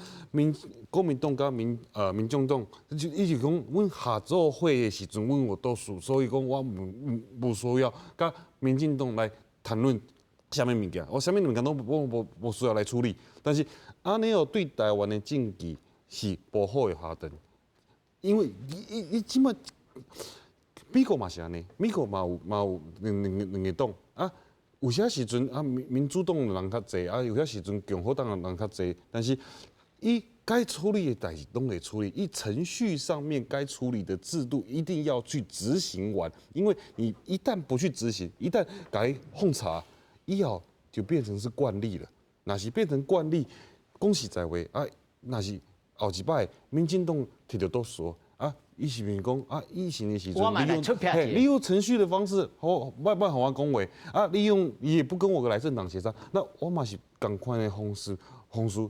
國民黨佮民眾黨，就伊就講，阮合作會的時陣，阮有多數，所以講我無需要佮民進黨來談論啥物物件，我啥物物件攏無需要來處理。但是按呢哦，對台灣的政治是無好的下場，因為伊這擺美國嘛是按呢，美國嘛有兩個黨啊。有啥時陣啊，民主黨的人較濟啊，有啥時陣共和黨的人較濟，但是伊該處理的代誌攏會處理，伊程序上面該處理的制度一定要去執行完，因為你一旦不去執行，一旦共放查，以後就變成是慣例了。若是變成慣例，講實在話啊，若是後一擺民進黨提著多數啊，伊是毋是講啊？以前的時陣，利用程序的方式，好，莫莫予我講話啊！利用伊也不跟我來政黨協商，那我嘛是仝款的方式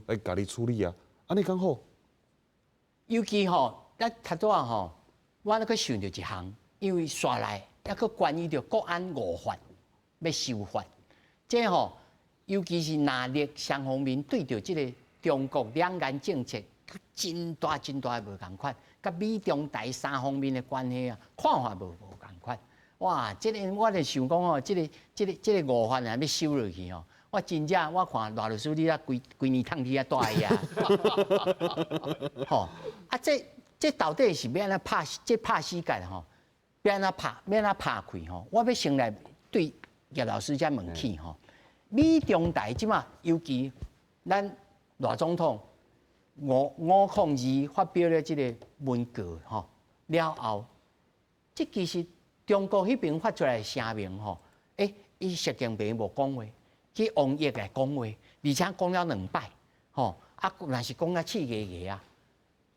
來共你處理啊！按呢敢好？尤其吼，咱頭拄仔吼，我閣想著一項，因為紲來抑閣關於著國安五法欲修法，這吼，尤其是藍綠雙方面對著這个中國兩岸政策，真大真大的無仝款，佮美中台三方面的關係啊，看法無仝款。哇！這个我就想講吼，這个五法啊，欲修落去吼，我真正我看賴律師你啊，規規年通佇遐蹛遐。吼啊！這到底是欲按怎拍？這拍死結吼，欲按怎拍？欲按怎拍開吼？我欲先來對葉老師遮問起吼。美中台這擺，尤其咱賴總統502發表了這个文告吼了後，這其實中國彼邊發出來的聲明吼，欸，伊習近平無講話，去王毅來講話，而且講了兩擺，吼，啊，若是講甲刺牙牙啊，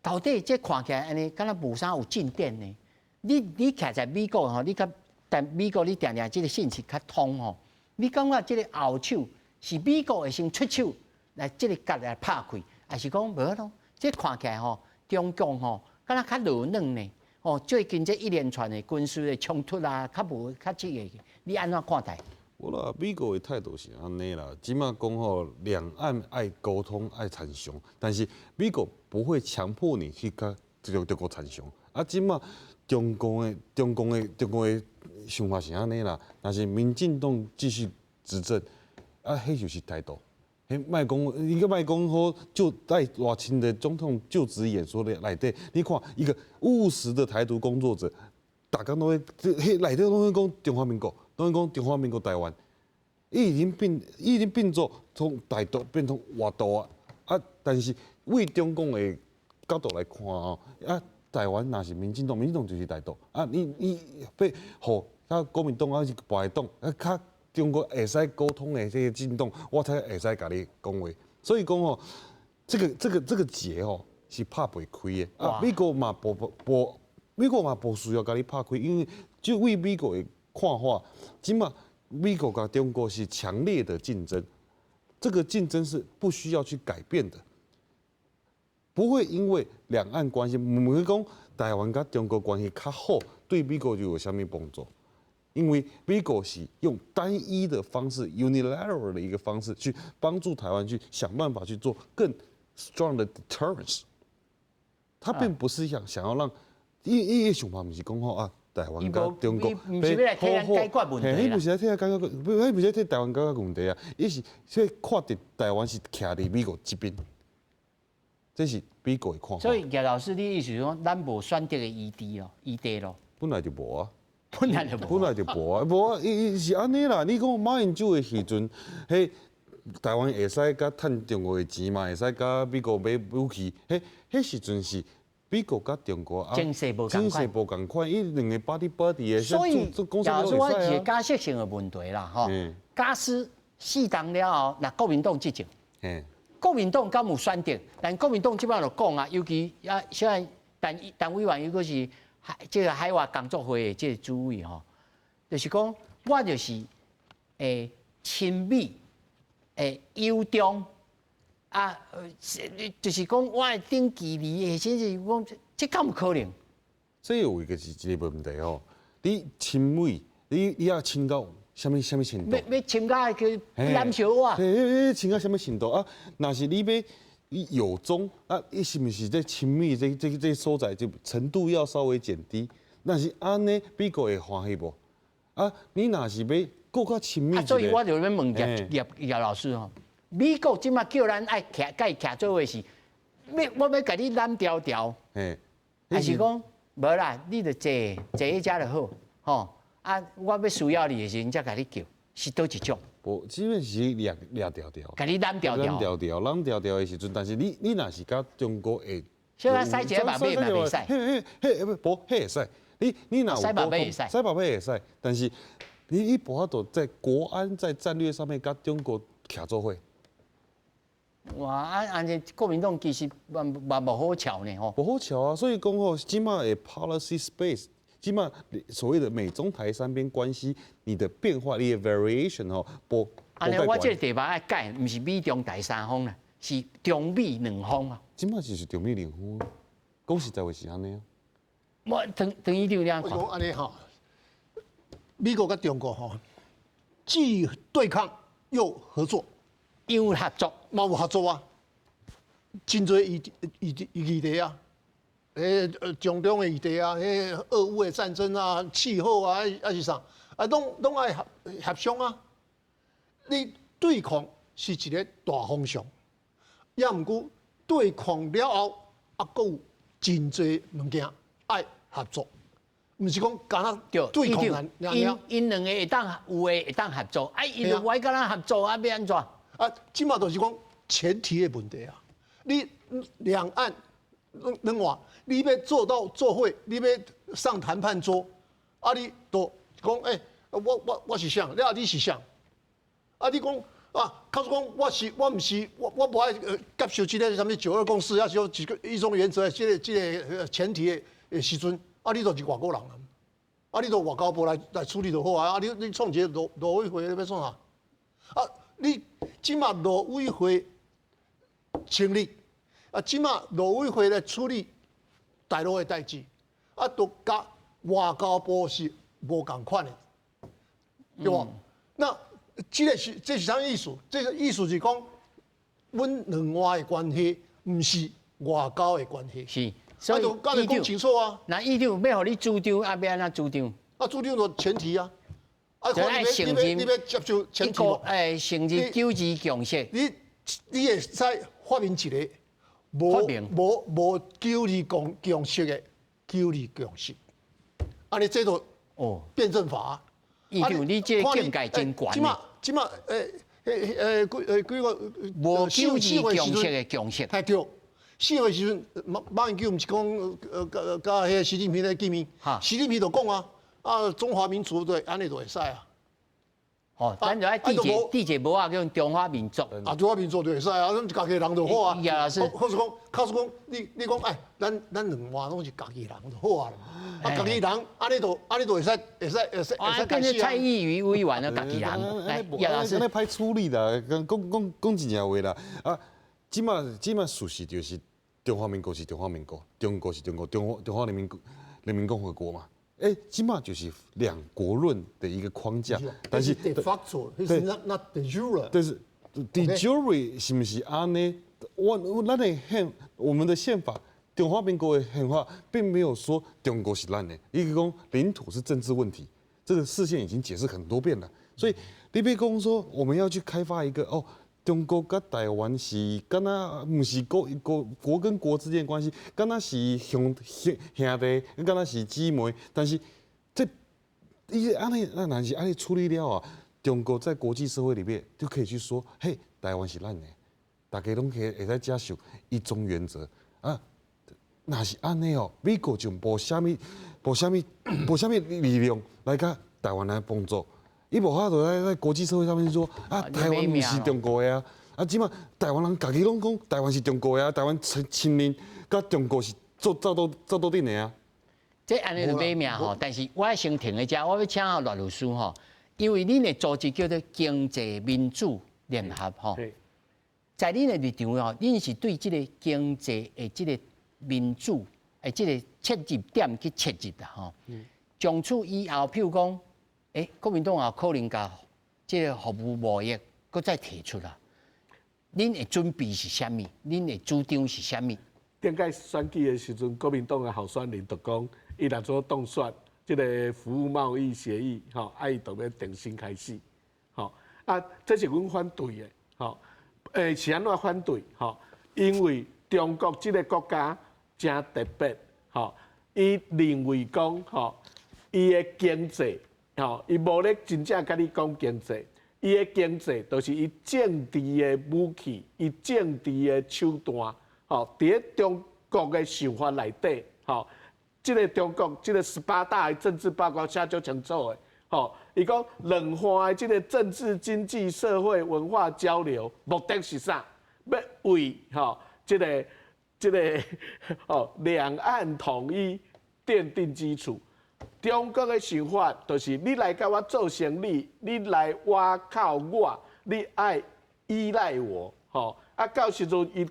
到底這看起來按呢，敢若無啥有進展呢？你徛在美國吼，你較但美國你定定這个信息較通吼，你感覺這个後手是美國會先出手來這个結來拍開，還是講無咯？這看起來吼，中共吼，敢若較柔軟呢？哦，最近這一連串的軍事的衝突啊，較無較刺激，你按怎看待？無啦，美國的態度是按呢啦，這擺講吼，兩岸愛溝通愛參詳，但是美國不會強迫你去佮這個中國參詳。啊，這擺中共的想法是按呢啦，若是民進黨繼續執政，啊，彼就是台獨。彼莫講，伊閣莫講好，就在賴清德總統就職演說的內底，你看一個務實的台獨工作者，逐工攏咧，彼內底攏咧講中華民國，攏咧講中華民國台灣，伊已經變，伊已經變做從台獨變成外獨啊！啊，但是為中共的角度來看哦，啊，台灣若是民進黨，民進黨就是台獨啊！你欲予啊國民黨抑是別个黨啊，較中國會使溝通的這個政黨，我才會使共你講話。所以講吼，這個結吼是拍袂開的啊！美國嘛無無美國嘛無需要共你拍開，因為就為美國的看法，這馬美國佮中國是強烈的競爭，這個競爭是不需要去改變的。不會因為兩岸關係，毋會講台灣佮中國關係較好，對美國就有啥物幫助？因為美國是用單一的方式，unilateral 的一個方式去幫助台灣去想辦法去做更 strong 的 deterrence。他並不是想想要讓，伊伊想法毋是講吼啊，台灣佮中國，毋是欲來替咱解決問題。伊毋是來替咱解決，伊毋是來替台灣解決問題啊，伊是說看佇台灣是徛佇美國這邊。這是美國的看法。所以葉老師，你意思是講，咱無選擇的餘地咯，餘地咯。本來就無啊。本來就無。本來就無啊，無啊，伊伊是按呢啦。你講馬英九的時陣，彼台灣會使佮趁中國的錢嘛，會使佮美國買武器。彼彼時陣是美國佮中國啊，情勢無情勢無仝款，伊兩个 buddy buddy 的。所以，老師，我一個假設性的問題啦，吼。假使四黨了後，若國民黨執政。國民黨敢有選擇？但國民黨這擺就講啊，尤其啊，雖然陳陳委員伊閣是海這個海外工作會的這個主委吼，就是講我就是會親美、會友中啊，就是講我的頂距離，甚至是講這敢有可能？這有一個是一個問題吼，你親美，你要親到啥物啥物程度？欲親到去攬小我？嘿，嘿，親到啥物程度啊？若是你欲友中啊，你是毋是這親美這所在就程度要稍微減低？若是按呢，美國會歡喜無？啊，你若是欲閣較親密，啊，所以我就欲問葉葉葉老師吼，美國這馬叫咱愛徛共伊徛做伙是，欲我欲共你攬牢牢，還是講無啦？你就坐坐彼遮就好，吼。啊，我欲需要你的時陣，才共你叫，是佗一種？無，基本是掠掠牢牢，共你攬牢牢，攬牢牢，攬牢牢的時陣，但是你若是佮中國會，小可使一个目尾嘛袂使，彼彼彼無，彼會使。你若有使目尾會使，使目尾會使，但是你無法度在國安在戰略上面佮中國徛做伙。哇，啊，按呢國民黨其實嘛嘛無好喬呢吼，無好喬啊，所以講吼，這馬的 policy space。這馬所謂的美中台三邊關係，你的變化，你的 variation 吼，無。按呢，我這個題目愛改，毋是美中台三方啦，是中美兩方啊。這馬就是中美兩方，講實在話是按呢啊。我陳陳院長你按看？我講按呢吼，美國佮中國吼，既對抗又合作，又合作，嘛有合作啊，真濟議議議題啊。中東的議題啊，彼俄烏的戰爭啊，氣候啊，抑是啥啊，攏攏愛協協商啊。你對抗是一個大方向，也毋過對抗了後，啊，閣有真濟物件愛合作，毋是講干焦對抗爾爾。𪜶𪜶兩个會當有的會當合作，啊，𪜶就無愛佮咱合作，啊，欲按怎？啊，這馬就是講前提的問題啊。你兩岸兩岸，你欲做到做伙，你欲上談判桌，啊，你都講欸，我是啥？了你是啥？啊，你講啊，假使講我是我毋是我我無愛接受這个啥物九二共識，抑是講一個一中原則，這個前提的時陣，啊，你就是外國人啊，啊，你就外交部來處理就好啊，啊，你創一個陸委會，你欲創啥？啊，你這馬陸委會成立，啊，這馬陸委會來處理大陸的代誌，啊，都佮外交部是無仝款的，對無？那這個是這是啥意思？這個意思是講，阮兩岸的關係毋是外交的關係。是，所以佮你講清楚啊。那院長欲予你主張，啊，欲按怎主張？啊，主張就前提啊。啊，就愛承認你欲接受前提無？承認九二共識。你會使發明一個無無無九二共識的九二共識，按呢這就哦辯證法。院長，你這個境界真懸。這馬這馬幾幾個無九二共識的共識。太對。4月時陣，馬英九毋是講佮彼个習近平咧見面，習近平就講啊，啊中華民族對按呢就會使啊。哦，咱就愛締一締一個帽仔叫中華民族。啊，中華民族就會使啊，咱家己人就好啊。葉老師，或是講，假使講，你講，哎，咱兩岸攏是家己人就好啊。啊，家己人，按呢就會使變成蔡易餘委員的家己人。來，葉老師，按呢歹處理啦，講講講真正話啦。啊，這馬事實就是中華民國是中華民國，中國是中國，中華人民共和國嘛。欸，這馬就是兩國論的一個框架，但是 de facto，是 not de jure。但是 de jure 是毋是按呢？我咱的憲，我們的憲法，中華民國的憲法並沒有說中國是咱的，伊講領土是政治問題，這個釋憲已經解釋很多遍了。所以你欲講說我們要去開發一個哦，中國佮台灣是敢若毋是國國國跟國之間關係，敢若是兄弟，敢若是姊妹，但是這伊按呢，咱若是按呢處理了啊，中國在國際社會裡面就可以去說，嘿，台灣是咱的，大家攏可以會使接受一中原則啊。若是按呢哦，美國就無啥物力量來共台灣來幫助。伊無法度在國際社會上面說啊，台灣毋是中國的啊，啊，這馬台灣人家己攏講台灣是中國的啊，台灣承認佮中國是做做斗陣的啊。這按呢就買命吼，但是我先停一下，我欲請教賴律師吼，因為恁的組織叫做經濟民主聯合吼，在恁的立場吼，恁是對這個經濟的這個民主的這個切入點去切入啦吼。從此以後，譬如講，欸，國民黨也可能共這個服務貿易閣再提出啦。恁的準備是啥物？恁的主張是啥物？頂屆選舉的時陣，國民黨的候選人就講，伊若做當選，這個服務貿易協議，吼，愛就欲重新開始，吼，啊，這是阮反對的，吼，欸，是按怎反對？吼，因為中國這個國家誠特別，吼，伊認為講，吼，伊的經濟，吼，伊無咧真正共你講經濟，伊的經濟就是伊政治的武器，伊政治的手段，吼，佇咧中國的想法內底，吼，這個中國這個18大的政治報告寫足清楚的，吼，伊講兩岸的這個政治、經濟、社會、文化交流，目的是啥？欲為吼這個哦兩岸統一奠定基礎。中國的想法就是你來共我做生意，你來倚靠我，你愛依賴我，吼啊！到時陣伊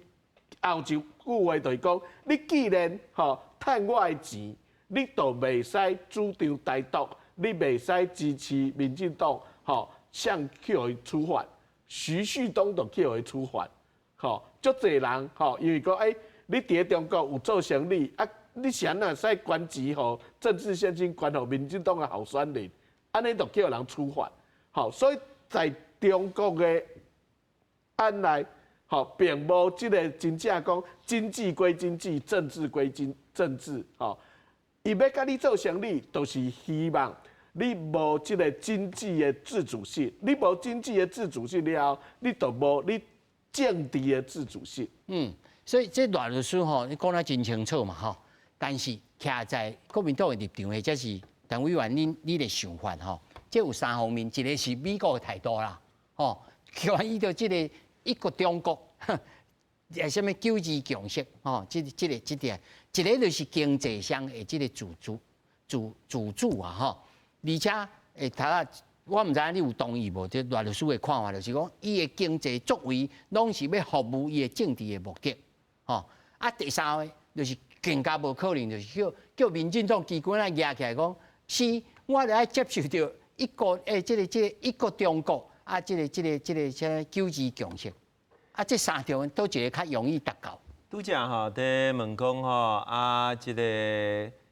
後一句話就是講，你既然吼趁我的錢，你就袂使主張台獨，你袂使支持民進黨，吼，啥去予伊處罰，徐旭東就去予伊處罰，吼，足濟人吼，因為講欸，你佇咧中國有做生意啊。你是按怎會使捐錢予政治獻金捐予民進黨的候選人，按呢就叫人處罰，吼，所以在中國的案內，吼，並無這個真正講經濟歸經濟，政治歸政治，吼，伊欲共你做生意，就是希望你無這個經濟的自主性，你無經濟的自主性了後，你就無你政治的自主性。嗯，所以這賴律師吼，你講得真清楚嘛，吼。但是徛在國民黨的立場，或者是陳委員恁你的想法吼，這有三方面，一個是美國的態度啦，吼，關於著這個一個中國，啥物九二共識，吼，這個這點，一個就是經濟上的這個自主啊，吼，而且會頭仔，我毋知影你有同意無？這賴律師的看法就是講，伊的經濟作為攏是欲服務伊的政治的目的，吼。啊，第三個就是更加無可能，就是叫民進黨機關來舉起來講，是，我著愛接受著一國欸，這個一個中國啊，這個啥九二共識，啊，這三條佗一個較容易達到？拄才吼，佇問講吼，啊，這個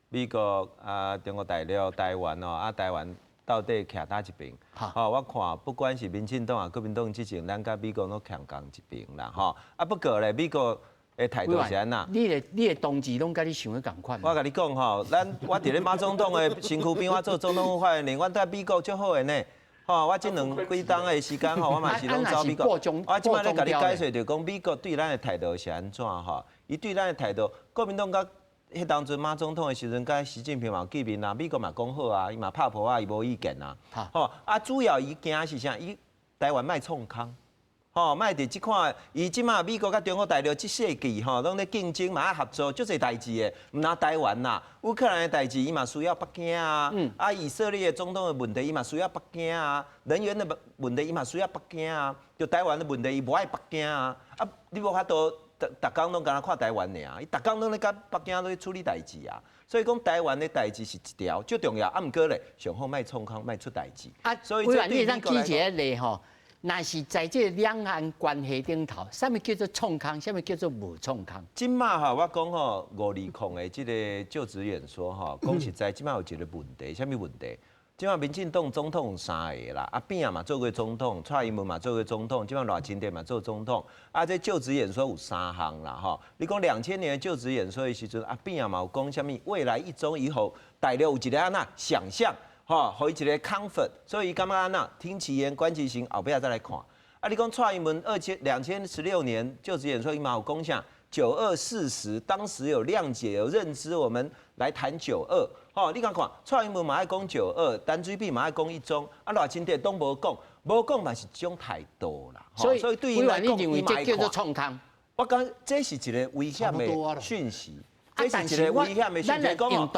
美國啊，中國大陸、台灣吼，啊，台灣到底徛佗一邊？吼，我看不管是民進黨啊、國民黨執政，咱佮美國攏徛仝一邊啦，吼。啊，不過咧，美國的態度是按怎？你的同志攏佮你想的仝款。我共你講吼，咱我佇咧馬總統的身軀邊，我做總統府發言人，阮對美國足好的呢。吼，我這兩幾冬的時間吼，我嘛是攏走美國。我這擺咧共你解說，就講美國對咱的態度是按怎吼？伊對咱的態度，國民黨佮彼當陣馬總統的時陣，佮習近平嘛有見面啊，美國嘛講好啊，伊嘛拍噗仔，伊無意見啊。吼啊，主要伊驚是啥？伊台灣莫創空。吼，莫佇這款，伊這馬美國佮中國大陸這世紀吼，攏咧競爭嘛愛合作，足濟代誌的，毋但台灣啦，烏克蘭的代誌伊嘛需要北京啊，啊以色列的中東的問題伊嘛需要北京啊，能源的問題伊嘛需要北京啊，就台灣的問題伊無愛北京啊，啊你無法度逐逐工攏干焦看台灣爾，伊逐工攏咧佮北京咧處理代誌啊，所以講台灣的代誌是一條足重要，啊毋過咧，上好莫創空，莫出代誌。啊，所以委員，你會當舉一個例吼？若是在這兩岸關係頂頭，啥物叫做創空，啥物叫做無創空？這馬吼，我講吼520的這個就職演說吼，講實在，這馬有一個問題，啥物問題？這馬民進黨總統有三個啦，阿扁嘛做過總統，蔡英文嘛做過總統，這馬賴清德嘛做總統。啊，這就職演說有三項啦，吼。你講2000年的就職演說的時陣，阿扁嘛有講啥物？未來一中以後，大陸有一個按怎想象？吼，予伊一個 comfort，所以伊感覺按怎聽其言觀其行，後壁再來看。啊，你講蔡英文2016年就職演說，伊嘛有講啥？九二事實，當時有諒解有認知，我們來談九二。吼，你敢看蔡英文嘛愛講九二，陳水扁嘛愛講一中，啊賴清德攏無講，無講嘛是一種態度啦。所以，所以對伊來講，你認為這叫做創空？我講這是一個危險的訊息。這是一個危險的訊息，講哦，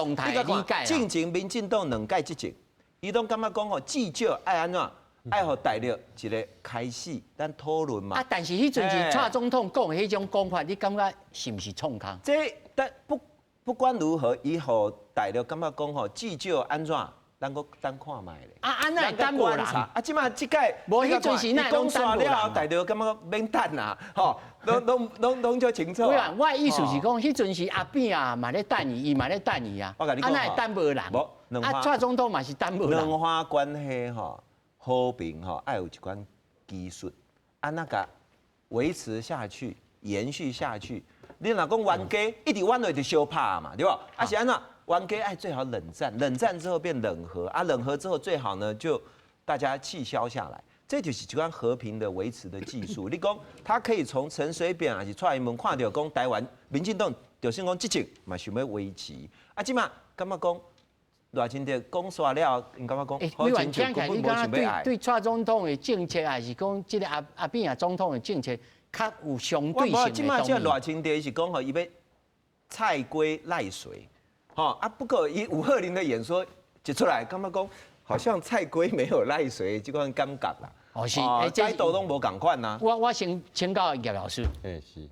你看，進前民進黨兩屆執政，伊攏感覺講吼，至少愛按怎，愛予大陸一個開始，咱討論嘛。啊，但是彼陣時蔡總統講的彼種講法，你感覺是毋是創空？這但不管如何，伊予大陸感覺講吼，至少按怎，咱閣等看覓咧。啊啊，那會等無人？啊，這馬這屆無彼陣時，那講煞了後，大陸感覺免等啊，吼，攏足清楚。我的意思是講，彼陣時阿扁啊嘛咧等伊，伊嘛咧等伊啊。我共你講，啊，哪會等無人？無，啊，蔡總統嘛是等無人。兩岸關係吼，和平吼，愛有一款技術，按怎共維持下去，延續下去。你若講冤家，一直冤落就相拍嘛，對無？啊是按怎？冤家愛最好冷戰，冷戰之後變冷和，啊冷和之後最好呢就大家氣消下來，這就是一款和平的維持的技術。你講他可以從陳水扁還是蔡英文看著講台灣民進黨，就算講執政嘛想欲維持，啊這馬感覺講賴清德講煞了，𪜶感覺講，欸，委員聽起來你感覺對蔡總統的政策，還是講這個阿扁啊總統的政策，較有相對性的？這馬這賴清德是講吼，伊欲菜龜賴水。吼啊！不過伊吳鶴玲的演說一出來，感覺講好像菜龜沒有賴水這款感覺啦。哦是，態度攏無仝款啊。我先請教葉老師。欸是。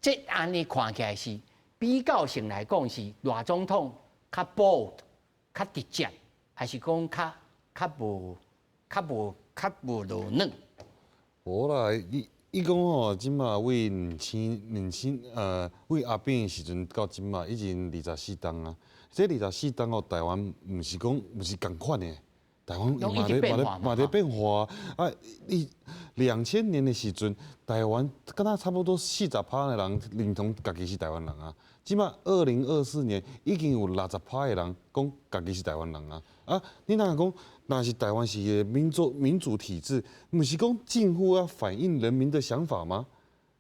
這按呢看起來是比較性來講是賴總統較 bold、較直接，還是講較無落軟？無啦，伊講吼，這馬為兩千，為阿扁時陣到這馬已經24冬啊。這24冬哦，台灣毋是講毋是仝款的，台灣嘛咧變化啊！你2000年的時陣，台灣敢若差不多40趴的人認同家己是台灣人啊。這馬2024年已經有60趴的人講家己是台灣人啊！啊，你若講，若是台灣是一個民主體制，毋是講政府要反映人民的想法嗎？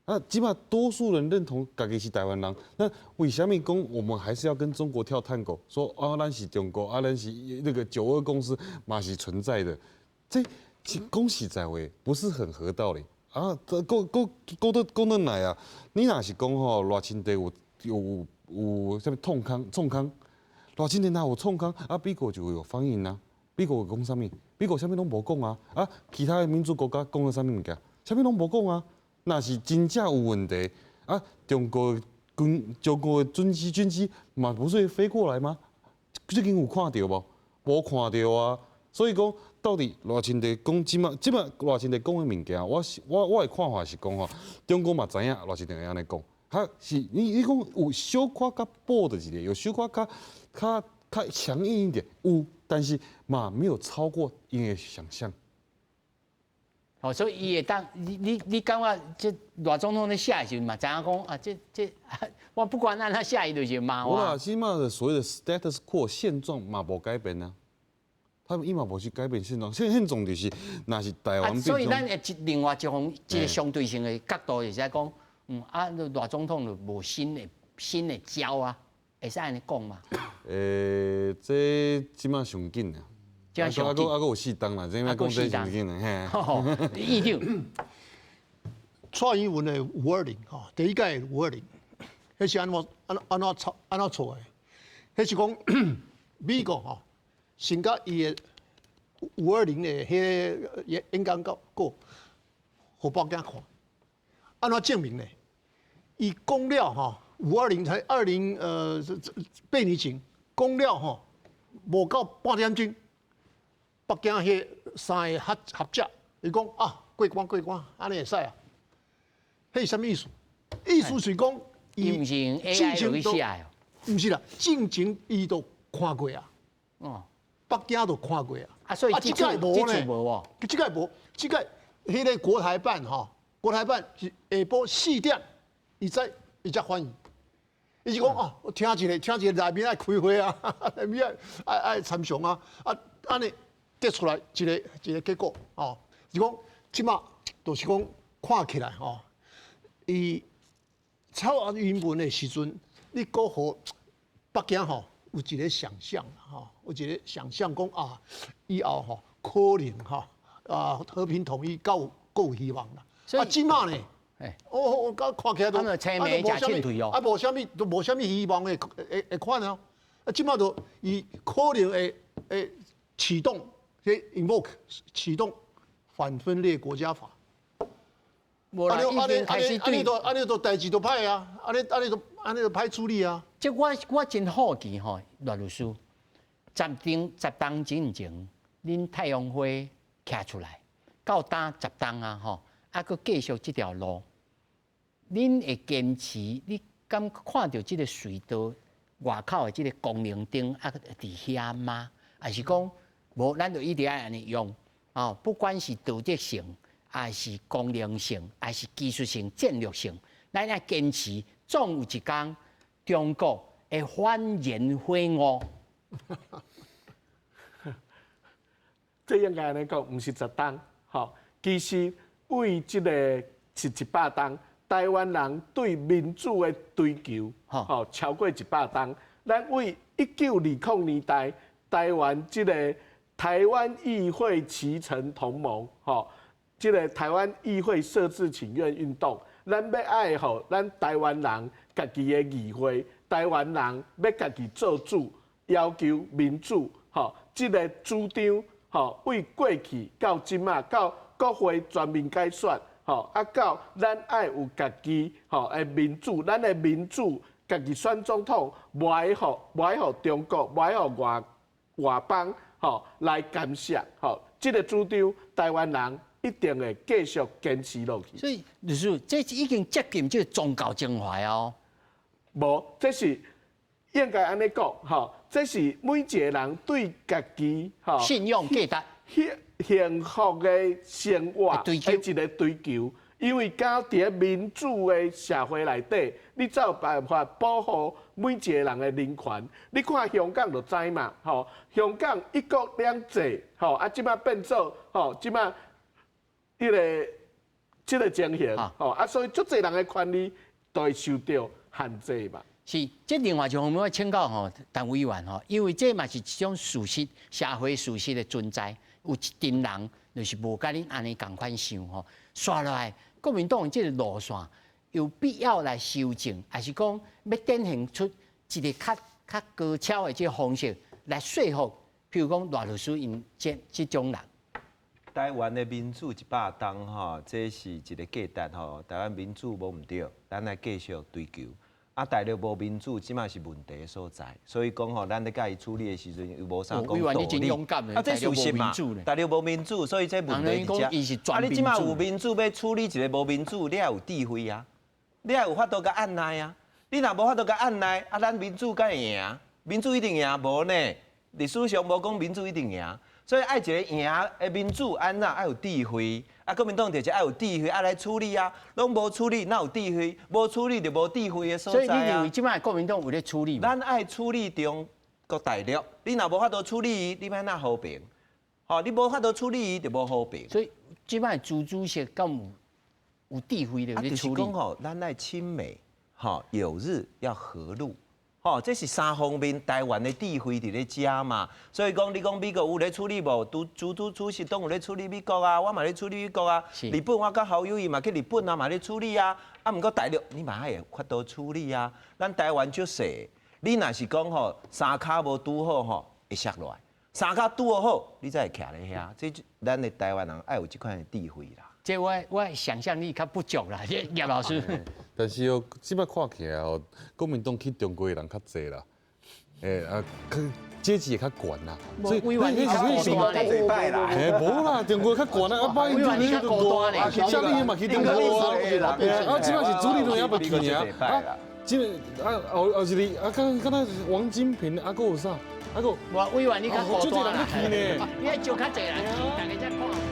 啊，這馬多數人認同家己是台灣人，那為啥物講我們還是要跟中國跳探戈？說啊，咱是中國，啊，咱是那個九二共識嘛是存在的，這講實在話，不是很合道理啊！閣閣閣閣講轉來啊，你若是講吼賴清德有啥物創空創空，賴清德若有創空，啊，美國就會有反應啊。美國會講啥物？美國啥物攏無講啊！啊，其他的民主國家講了啥物物件？啥物攏無講啊！若是真正有問題，啊，中國的軍機嘛不是會飛過來嗎？最近有看著無？無看著啊！所以講，到底賴清德講這馬這馬賴清德講的物件，我的看法是講吼，中國嘛知影賴清德會按呢講，他是你講有小可較 bold 一點，有小可較強硬一點，有，但是嘛沒有超過𪜶的想象。哦，所以伊會當你感覺這賴總統咧寫的時陣嘛，知影講啊，這我不管按怎寫，伊就是罵我。無啦，這馬的所謂的 status quo 現狀嘛無改變啊。他們伊嘛無去改變現狀，現狀就是，若是台灣。所以咱會另外一方一個相對性的角度，會使講，啊，賴總統就無新的招啊，會使按呢講嗎？這這馬上緊啊，這上緊，啊，閣有4冬啦，這馬講這上緊啊，嘿。議長，蔡英文的520吼，第一屆五二零，彼是按怎按按怎錯按怎錯的？彼是講美國吼，先共伊的五二零的彼个演講稿，予北京看，按怎證明呢？伊講了吼，五二零才二零8年前講了吼，無夠半點鐘，北京彼三個學者，伊講啊過關過關，按呢會使啊？彼是啥物意思？意思是講，伊毋是用 AI 去寫的。毋是啦，進前伊都看過啊。哦，北京都看過啊。啊，所以這屆無呢？這屆無，這屆彼個國台辦吼，國台辦是下晡4點，伊才反應。伊是講哦，我聽一個內面愛開會啊，內面愛參詳啊，啊，按呢得出來一個結果哦。是講這馬就是講看起來吼，伊蔡英文的時陣，你閣予北京吼有一個想象吼，有一個想象講啊，以後吼可能吼啊和平統一閣有希望啦。啊，這馬呢？我看起來都啊，無啥物都無啥物希望的款啊。啊，這馬就伊可能會啟動，這 invoke 啟動反分裂國家法。無啦，已經開始對。按呢都代誌都歹啊，按呢都歹處理啊。這我真好奇吼，賴律師，10冬進前，恁太陽花徛出來，到今10冬啊吼，啊，閣繼續這條路，恁會堅持？你敢看著這個隧道外口的這個光明燈啊，佇遐嗎？還是講無？咱就一直愛按呢用哦，不管是道德性，還是功能性，還是技術性、戰略性，咱愛堅持，總有一天中國會幡然悔悟。這應該按呢講，毋是10冬，吼，其實為這個是100冬，台灣人對民主的追求，吼，超過100冬。咱為1920年代台灣這個台灣議會期成同盟，吼，這個台灣議會設置請願運動，咱欲愛予咱台灣人家己的議會，台灣人欲家己做主，要求民主，吼，這個主張，吼，為過去到這馬到國會全面改選，吼，啊到咱愛有家己吼的民主，咱的民主家己選總統，無愛予中國，無愛予外邦吼來干涉，吼，這個主張台灣人一定會繼續堅持落去。所以，律師，這已經接近這個宗教情懷哦。無，這是應該按呢講，吼，這是每一個人對家己吼信仰價值、幸福的生活的一個追求。因為敢佇民主的社會內底，你才有辦法保護每一個人的人權。你看香港就知嘛，吼，香港一國兩制，吼，啊，這馬變做吼，這馬彼個這個情形，吼，啊，所以足濟人的權利都會受著限制嘛。是，這另外一方面我請教吼，陳委員吼，因為這嘛是一種事實，社會事實的存在，有一陣人就是無佮恁按呢仝款想吼，煞落來國民黨這個路線有必要來修正，還是講欲展現出一個較高超的這個方式來說服，譬如講賴律師𪜶這種人。台灣的民主100冬吼，這是一個價值吼。台灣民主無毋對，咱來繼續追求。啊，大陸無民主，這馬是問題所在。所以講吼，咱咧共伊處理的時陣，又無啥講道理。啊，這事實嘛。大陸無民主，所以這問題佇遮。啊，你這馬有民主，欲處理一個無民主，你愛有智慧啊，你愛有法度共按捺啊。你若無法度共按捺，啊，咱民主敢會贏？民主一定贏？無呢？歷史上無講民主一定贏。所以愛一個贏的民主，按怎愛有智慧？啊，國民黨就是愛有智慧，愛來處理啊，攏無處理，哪有智慧？無處理就無智慧的所在啊。所以你認為這擺國民黨有咧處理？咱愛處理中國大陸，你若無法度處理伊，你欲按怎和平？吼，你無法度處理伊，就無和平。所以這擺朱主席敢有智慧咧去處理？就是講吼，咱愛親美，吼，友日要和陸，吼，這是三方面台灣的智慧佇咧遮嘛。所以講，你講美國有咧處理無？朱主席都有咧處理美國啊，我嘛咧處理美國啊。日本我佮侯友宜嘛去日本啊，嘛咧處理啊。啊，毋過大陸你嘛愛會法度處理啊。咱台灣足細，你若是講吼三跤無拄好吼，會摔落來；三跤拄好，你才會徛咧遐。這咱的台灣人愛有這款的智慧啦。這我想象力較不足啦，葉老師。但是哦，這擺看起來哦，國民黨去中國的人較濟啦，欸啊，階級也較懸啦，所以委員你較孤單咧。欸，無啦，中國較懸啦，啊，拜委員你較孤單咧，夏立言嘛去中國啊，啊，這擺是朱立倫猶未去爾，啊，這啊後後一個啊，敢敢若王金平啊，閣有啥？啊閣，無委員你較孤單啦，去呢，你愛招較濟人去，大家才看。